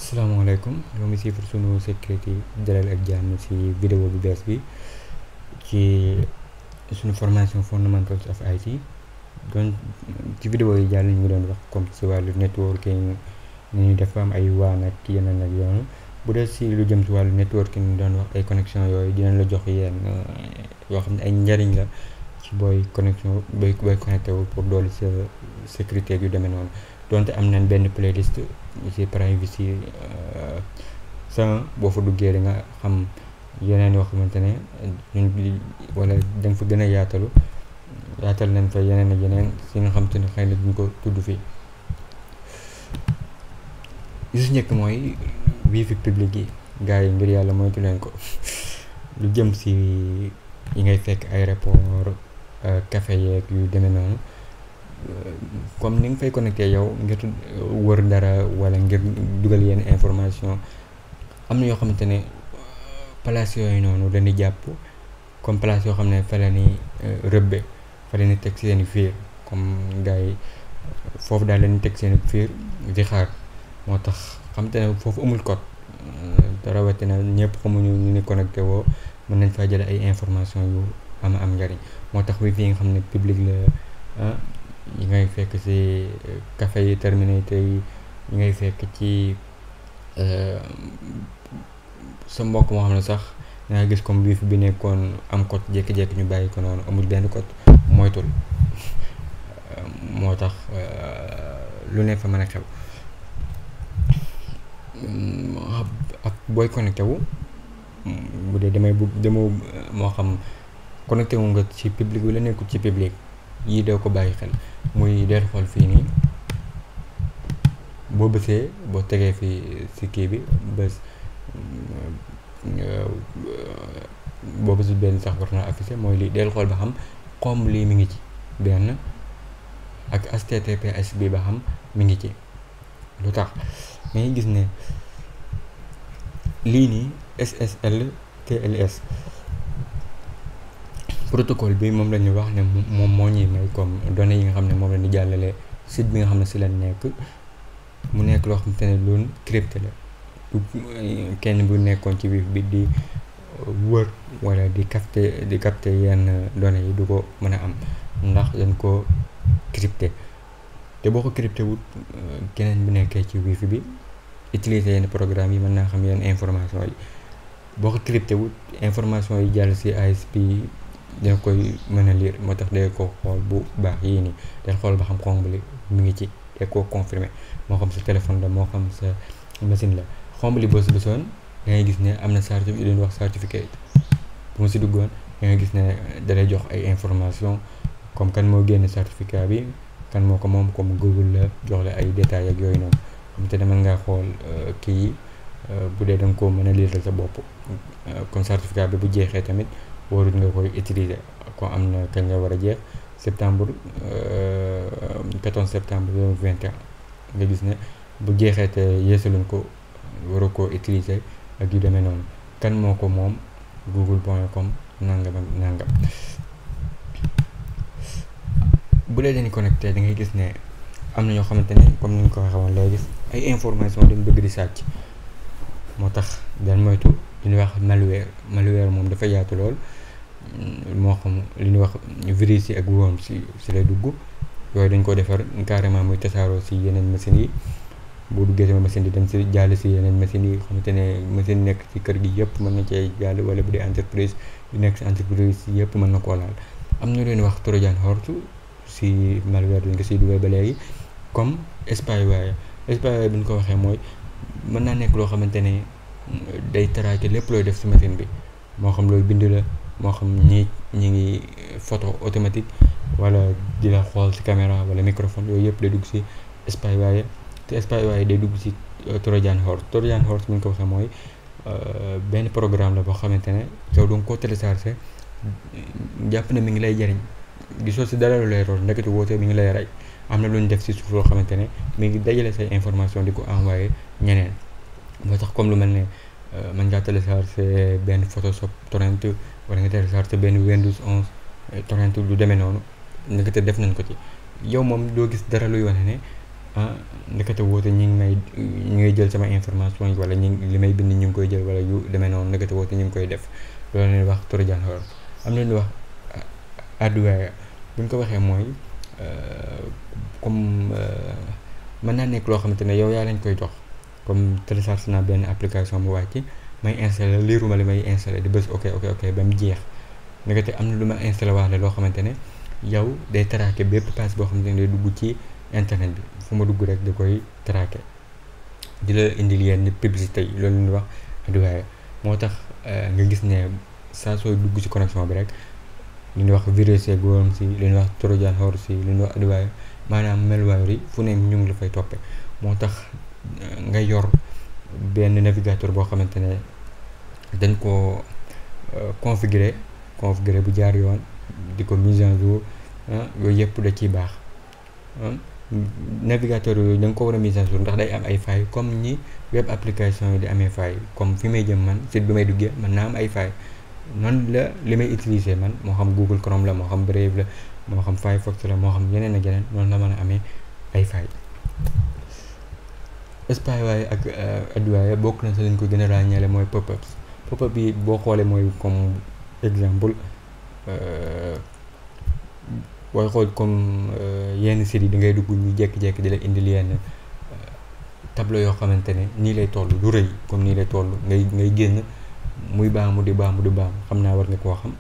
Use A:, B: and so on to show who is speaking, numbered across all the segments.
A: asalaamaaleykum ñoo ngi siifar sunu sécurité dalal ak jàmm ci vidéo bu bees bi ci sunu formation fundamentals of IT. donc ci vidéo yi jàll ñu ngi doon wax comme ci wàllu networking ni ñuy def am ay waan ak yeneen ak yoonu bu dee ci lu jëm ci wàllu networking ñu doon wax ay connexion yooyu dinañ la jox yenn yoo xam ne ay njariñ la ci booy connexion booy connecté wu pour doolu sa sécurité yu demee noonu. donte am nañ benn playlist ci privacy sa boo fa duggee da nga xam yeneen yoo xamante ne wala da nga fa gën a yaatal nañ fa yeneen ak yeneen si nga xamante ne xëy na duñ ko tudd fii. li si njëkk mooy wifi public yi gars yi ngir yàlla moytu leen ko lu jëm si yi ngay fekk aéroport café yeeg yu demee noonu. comme ni nga fay connecté yow ngir wër dara wala ngir dugal yenn information am na yoo xamante ne place yooyu noonu dañuy jàpp comme place yoo xam ne fa la ni rëbbe fa la ni teg seen i fiir comme gars yi foofu daal la ni teg seen i fiir di xaar moo tax xamante ne foofu amul code te rawatina ñëpp xamuñu ñu ni connecté woo mën nañ faa jële ay information yu am njariñ moo tax wifi yi nga xam ne public la yi ngay fekk ci café yi terminate yi ngay fekk ci sa mbokk moo xam ne sax danga gis comme wifi bi nekkoon am code jékki-jékki ñu bàyyi ko noonu amul benn code moytul moo tax lu ne fa mën a xew ak booy connecté wu bu dee dama moo xam connecté wu nga ci public wala nekkul ci public yii doo ko bàyyi xel muy del xool fii nii boo bësee boo tegee fii ci kii bi bës boo bësul benn sax war na affiché mooy lii del xool ba xam xomb lii mi ngi ci benn ak https bi ba xam mi ngi ci lu tax ngay gis ne lii nii SSL TLS protocole bi moom la ñu wax ne moom moo ñuy may comme données yi nga xam ne moom la ñu jàllale site bi nga xam ne ci la nekk mu nekk loo xamante ne loolu crypté la kenn bu nekkoon ci wifi bi di wër wala di capter yenn données yi du ko mën a am ndax dañ ko crypté te boo ko crypté wut keneen bu nekkee ci wifi bi utiliser yenn programme yi mën naa xam yenn information yi boo ko crypté wut information yi jàll ci ISP dina koy mën a lire moo tax day ko xool bu baax yii nii day xool ba xam xomb li mu ngi ci te koo confirmer moo xam sa téléphone la moo xam sa machine la xomb li boo si bësoon da ngay gis ne am na certificat yu leen wax certificate bu ma si duggoon da ngay gis ne dalay jox ay information comme kan moo génne certificat bi kan moo ko moom comme Google la jox la ay détails ak yooyu noonu xam te ne mën ngaa xool kii bu dee da nga koo mën a lire sa bopp comme certificat bi bu jeexee tamit warut nga koy utiliser ko am na kañ la war a jeex septembre 14 septembre 2021 nga gis ne bu jeexee te yeesaluñ ko waru koo utiliser ak yu demee noonu kan moo ko moom google.com nangam ak nangam bu dee dañuy connecté da ngay gis ne am na ñoo xamante ne comme ni ñu ko waxee woon léegi ay information dañ bëgg di sàcc moo tax dañ moytu li ñuy wax malware moom dafa yaatu lool moo xam li ñuy wax virus yi ak worm si lay dugg yooyu dañ ko defar carrément muy tasaaroo si yeneen machines yi boo duggee sama machine yi dañ si jàll si yeneen machines yi xamante ne machine nekk ci kër gi yëpp mën na cee jàll wala bu dee entreprise yu nekk si entreprise yëpp mën na koo laal am na leen wax Trojan horse si malware dañ ko siy dugal ba léegi comme spyware bi ñu ko waxee mooy mën naa nekk loo xamante ne day traquer lépp looy def ci machine bi moo xam looy bind la moo xam ñi ngi photo automatique wala di la xool ci caméra wala microphone yooyu yëpp day dugg ci spyware te spyware day dugg ci Trojan horse bi ñu ko waxee mooy benn programme la boo xamante ne yow danga koo téléchargé jàpp na mi ngi lay jariñ gisoo ci dara lu lay rool ndekete woote mi ngi lay rey am na lu ñu def ci suuf loo xamante ne mi ngi dajale say information di ko envoyé ñeneen moo tax comme lu mel ne mën ngaa télécharger benn Photoshop torrent wala nga télécharger benn Windows 11 torrent lu demee noonu ndekete def nañ ko ci yow moom doo gis dara luy wane ne ndekete woote ñi ngi jël sama information wala li may bind ñu ngi koy jël wala yu demee noonu ndekete woote ñu ngi koy def loolu leen wax Trojan horse. am na lu wax adware bu ñu ko waxee mooy comme mën naa nekk loo xamante ne yow yaa lañ koy jox comme télécharge naa benn application bu wàcc may installé liiruma li may installé di bës ok ba mu jeex ndekete am na lu ma installé waale loo xamante ne yow day traqué bépp page boo xamante ne day dugg ci internet bi fu ma dugg rek da koy traqué di la indil yenn publicité yi loolu ñu wax adware moo tax nga gis ne saa sooy dugg ci connexion bi rek li ñuy wax virus goom si li ñuy wax Trojan horse si li ñuy wax adware maanaam malware yi fu ne ñu ngi la fay toppee moo tax nga yor benn navigateur boo xamante ne dañ ko configurer bu jaar yoon di ko mise en jour yooyu yëpp da ciy baax navigateur yooyu da nga ko war a mise en jour ndax day am ay failles comme ñi web application yi di amee failles comme fi may jëm man site bi may duggee man naa am ay failles noonu la li may utiliser man moo xam Google Chrome la moo xam Brave la moo xam Firefox la moo xam yeneen ak yeneen noonu la mën a amee ay failles. spyware ak adware bokk na sa lañ ko gën a ràññeele mooy pop-ups pop-up yi boo xoolee mooy comme exemple booy xool comme yenn sites yi da ngay dugg ñu jékki-jékki di la indil yenn tableau yoo xamante ne nii lay toll lu rëy comme nii lay toll ngay génn muy baamu di baamu xam naa war nga koo xam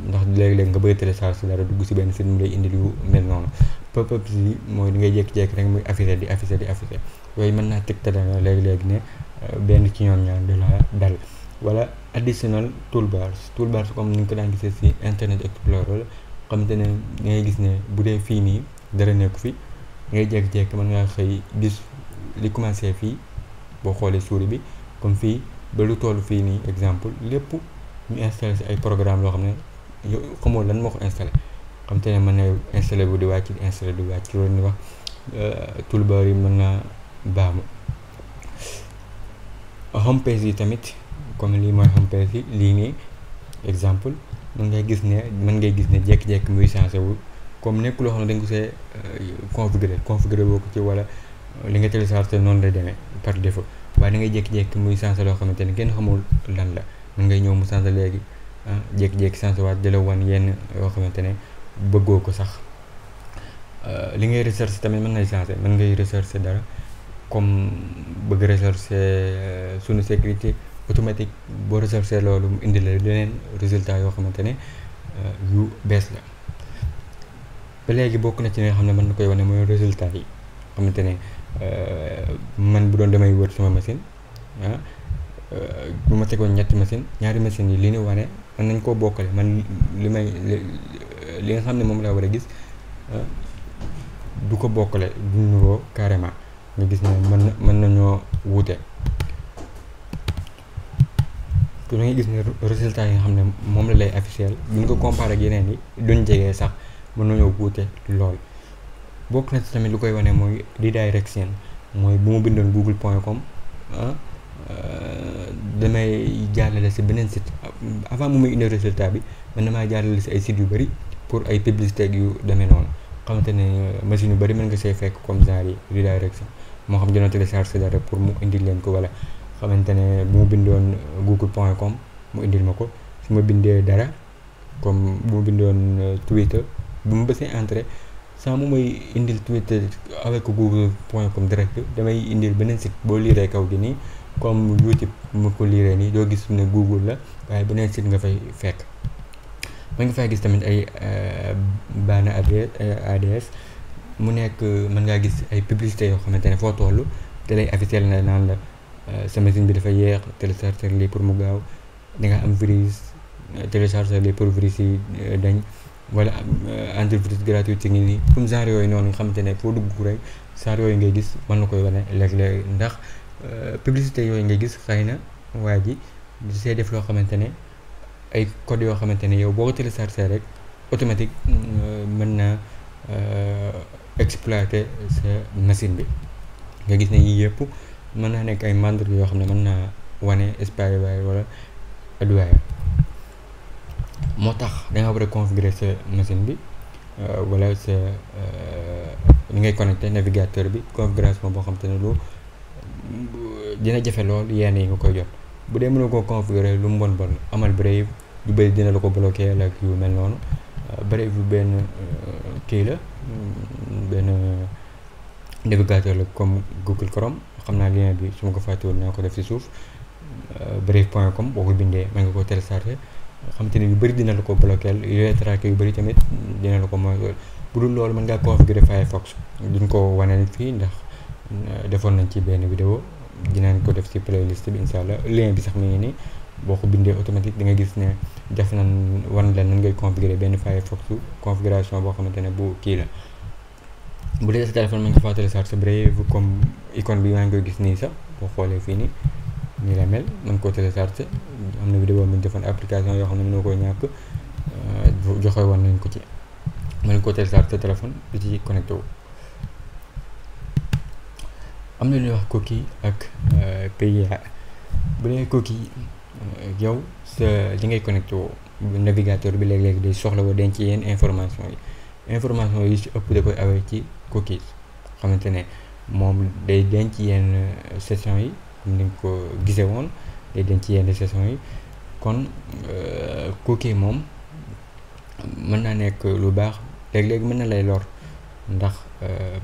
A: ndax léeg-léeg nga bëgg télécharge dara dugg si benn site mu lay indil yu mel noonu pop-up yi mooy di ngay jékki-jékki rek muy affiché yooyu mën naa tegtal léegi-léegi ne benn ci ñoom ñaar de la dal wala additional toolbars comme ni nga ko daan gisee si Internet Explorer xamante ne ngay gis ne bu dee fii nii dara nekku fi ngay jékki-jékki mën ngaa xëy gis li commencé fii boo xoolee souris bi comme fii ba lu toll fii nii exemple lépp ñu installé si ay programme loo xam ne yow xamoo lan moo ko installé xam te ne mën na installé bu di wàcc loolu ni wax toolbar yi mën naa baamu homepage yi tamit comme lii mooy homepage yi lii nii exemple mën ngay gis ne jékki-jékki muy changé wu comme nekk loo xam ne dañ ko see configuré boo ko ci wala li nga téléchargé noonu lay demee par défaut waaye da ngay jékki-jékki muy changé loo xamante ne kenn xamul lan la mën ngay ñëw mu changé léegi jékki-jékki changé waat di la wan yenn yoo xamante ne bëggoo ko sax li ngay recherche tamit mën ngay recherche dara comme bëgg recherche sunu sécurité automatique boo recherche loolu mu indi la leneen résultat yoo xamante ne yu bees la ba léegi bokk na ci li nga xam ne mën na koy wane mooy résultat yi xamante ne man bu doon damay wër sama machine bu ma tegoon ñaari machine yi li ñu wane mën nañ koo bokkale man li nga xam ne moom laa war a gis du ko bokkale du nuroo carrément nga gis ne mën nañoo wuute te da ngay gis ne résultat yi nga xam ne moom la lay afficher bu ñu ko comparé ak yeneen yi duñ jegee sax mën nañoo wuute lool. bokk na ci tamit lu koy wane mooy redirection mooy bu mu bindoon google.com damay jàllale si beneen site avant mu muy indi résultat bi man damaa jàllale si ay sites yu bëri pour ay publicité yu demee noonu xamante ne machine yu bëri mën nga see fekk comme genre yi redirection moo xam dina télécharger dara pour mu indil leen ko wala xamante ne bu mu bindoon google.com mu indil ma ko su ma bindee dara comme bu mu bindoon Twitter bu mu bësee entrée saa mu may indil Twitter avec google.com direct damay indil beneen site boo liiree kaw gi nii comme YouTube mu ko liiree nii doo gis ne Google la waaye beneen site nga fay fekk mën nga fay gis tamit ay banner ADS mu nekk mën ngaa gis ay publicité yoo xamante ne foo toll te lay afficher na naan la sa machine bi dafa yeex télécharger lii pour mu gaaw da nga am virus télécharger lii pour virus yi dañ wala antivirus gratuit ngi nii comme genre yooyu noonu nga xamante ne foo dugg rek genre yooyu ngay gis mën na koy wane léeg-léeg ndax publicité yooyu ngay gis xëy na waa ji di see def loo xamante ne ay code yoo xamante ne yow boo ko téléchargé rek automatique mën na exploiter sa machine bi nga gis ne yii yëpp mën naa nekk ay mandarga yoo xam ne mën naa wane spyware wala adware moo tax da nga war a configurer sa machine bi wala sa ni ngay connecté navigateur bi configuration boo xam te ne lu dina jafe lool yenn yi nga koy jot. bu dee mënoo koo configurer lu mu bon amal Brave lu bëri dina la ko bloqué ak yu mel noonu. Brave bu benn kii la benn navigateur la comme Google Chrome, xam naa lien bi su ma ko fàttewul naa ko def ci suuf. brave.com boo ko bindee mën nga ko télécharger xamante ne yu bëri dina la ko bloqué yooyu traqué yu bëri tamit dina la ko mooy bu dul loolu mën ngaa configurer Firefox. duñ ko wane fii ndax defoon nañ ci benn vidéo dinañ ko def ci playlist bi incha allah lien bi sax mi ngi nii boo ko bindee automatique da nga gis ne def nañ wan la nan ngay configurer benn Firefox configuration boo xamante ne bu kii la. bu dee sa téléphone mën nga faa télécharger Brave comme icône bi maa ngi koy gis nii sax boo xoolee fii nii la mel mën koo télécharger. am na vidéo bi ñu defoon application yoo xam ne mënoo koy ñàkk joxe woon nañ ko ci mën koo télécharger sa téléphone di ci connecté wu. am na lu ñuy wax cookie ak PIA. bu dee cookie yow sa li ngay connecté woo navigateur bi léeg-léeg day soxla woo denc yenn information yi ci ëpp da koy awee ci cookies xamante ne moom day denc yenn session yi comme ni nga ko gisee woon day denc yenn session yi kon cookie moom mën naa nekk lu baax léeg-léeg mën na lay lor ndax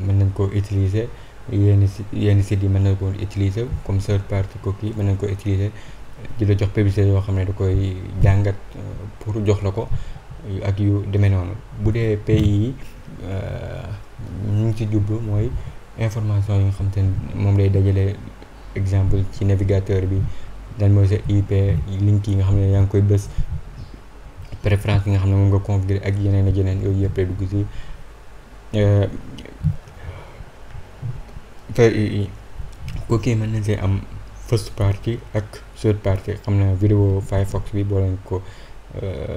A: mën nañ koo utiliser yenn sites yi mën na ko utiliser comme third party cookie mën nañ ko utiliser di la jox publicité yoo xam ne da koy jàngat pour jox la ko ak yu demee noonu. bu dee pays yi ñu ngi ci jublu mooy information yi nga xam te ne moom lay dajale exemple ci navigateur bi dan mooy sa IP link yi nga xam ne yaa ngi koy bës préférence yi nga xam ne moom nga configurer ak yeneen ak yeneen yooyu yëpp dugg ci cookie mën nañ see am first party ak third party. xam na vidéo Firefox bi boo leen ko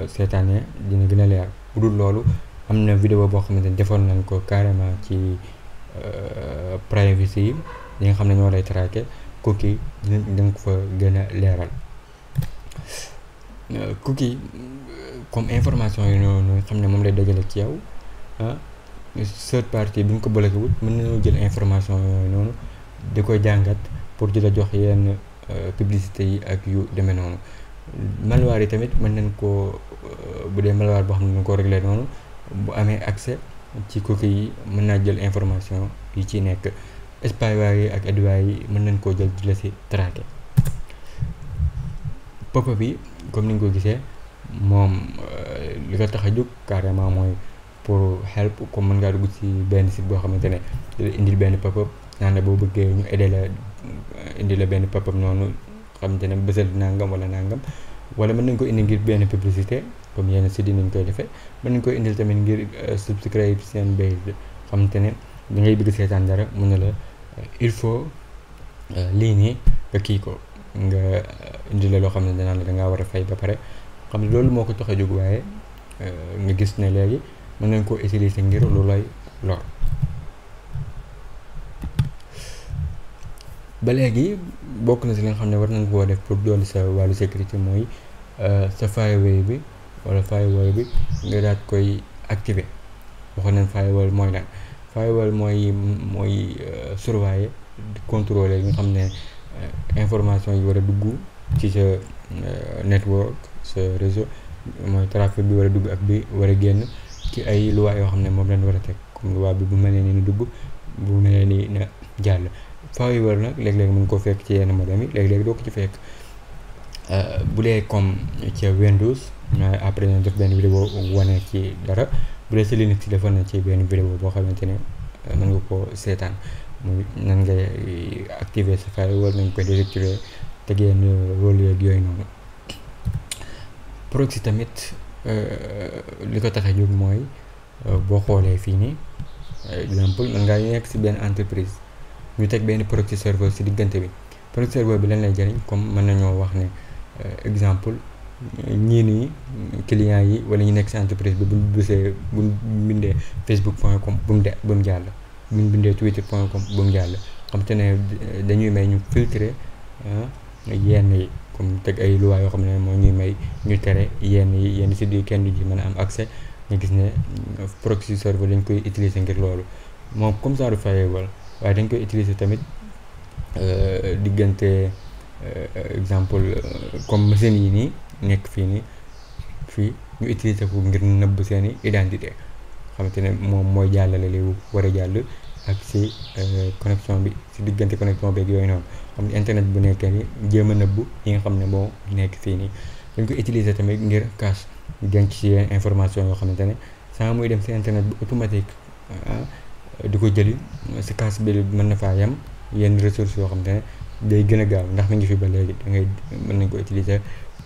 A: seetaanee dina gën a leer. bu dul loolu am na vidéo boo xamante ne defoon nañ ko carrément ci privacy yi nga xam ne ñoo lay traqué cookie dina ko fa gën a leeral. cookie comme information yi noonu xam ne moom lay dajale ci yow third party bi ñu ko bloqué wut mën nañoo jël information yooyu noonu di koy jàngat pour di la jox yenn publicité yi ak yu demee noonu. malware yi tamit mën nañ koo bu dee malware boo xam ne dañ ko réglé noonu bu amee accès ci cookie yi mën naa jël information yi ci nekk. spyware yi ak adware yi mën nañ koo jël di la si traqué. pop-up bi comme ni nga ko gisee moom li ko tax a jóg carrément mooy pour help comme mën ngaa dugg ci benn site boo xamante ne indil benn pop-up naan la boo bëggee ñu aider la indi la benn pop-up noonu xamante ne bësal nangam wala nangam. wala mën nañ ko indi ngir benn publicité comme yenn site yi nañ koy defee mën nañ ko indil tamit ngir subscription based xamante ne da ngay bëgg seetaan dara mën na la il faut lii nii nga kii ko nga indi la loo xam ne danaa la dangaa war a fay ba pare xam ne loolu moo ko tax a jóg. waaye nga gis ne léegi mën nañ koo utiliser ngir lu lay lor. ba léegi bokk na si li nga xam ne war nañ koo def pour dolli sa wàllu sécurité mooy sa firewall bi wala firewall bi nga daat koy activer. waxoon nañ firewall mooy lan. firewall mooy surveiller contrôler yi nga xam ne information yi war a dugg ci sa network sa réseau mooy trafic bi war a dugg ak bi war a génn ci ay loi yoo xam ne moom lañ war a teg comme loi bi bu mel ne ni dugg bu mel ni na jàll. firewall nag léeg-léeg mën koo fekk ci yenn modem yi léeg-léeg doo ko ci fekk. bu dee comme ci Windows après ñu def benn vidéo wane ci dara. bu dee si Linux defoon na ci benn vidéo boo xamante ne mën nga koo seetaan muy nan ngay activer sa firewall nañ koy désactiver teg yenn rôle yeeg yooyu noonu. proxy tamit li ko tax a jóg mooy boo xoolee fii nii exemple mën ngaa nekk si benn entreprise ñu teg benn proxy serveur si diggante bi. proxy serveur bi lan lay jëriñ comme mën nañoo wax ne exemple ñii nii clients yi wala ñu nekk si entreprise bi buñ bindee facebook.com bu mu jàll buñ bindee twitter.com bu mu jàll xam te ne dañuy may ñu filtrer yenn yi comme teg ay loi yoo xam ne moo ñuy may ñu tere yenn sites yi kenn du ci mën a am accès. ñu gis ne proxy server lañ koy utiliser ngir loolu moom comme ça du firewall waaye dañ koy utiliser tamit diggante exemple comme machine yi nii nekk fii ñu utiliser ko ngir nëbb seeni identité xamante ne moom mooy jàllale li war a jàll ak si connexion bi si diggante connexion beeg yooyu noonu xam ne internet bu nekkee ni jéem a nëbb yi nga xam ne moo nekk fii nii dañ ko utiliser tamit ngir cache denc ci yenn information yoo xamante ne saa muy dem si internet bu automatique di ko jëli si cache bi mën na faa yem yenn ressources yoo xamante ne day gën a gaaw ndax mi ngi fi ba léegi da ngay mën nañ ko utiliser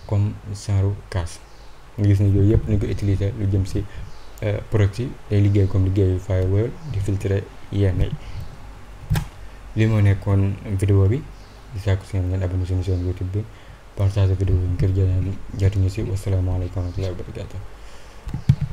A: comme genre cache nga gis ne yooyu yëpp nañ ko utiliser lu jëm si proxy day liggéey comme liggéeyu firewall di filtrer yenn yi li moo nekkoon vidéo bi di sàkku si ngeen abonné suñu chaîne YouTube bi partage vidéo bi ngir jëriñu si wasalaamaaleykum wa rahmatullahi wa barakatuh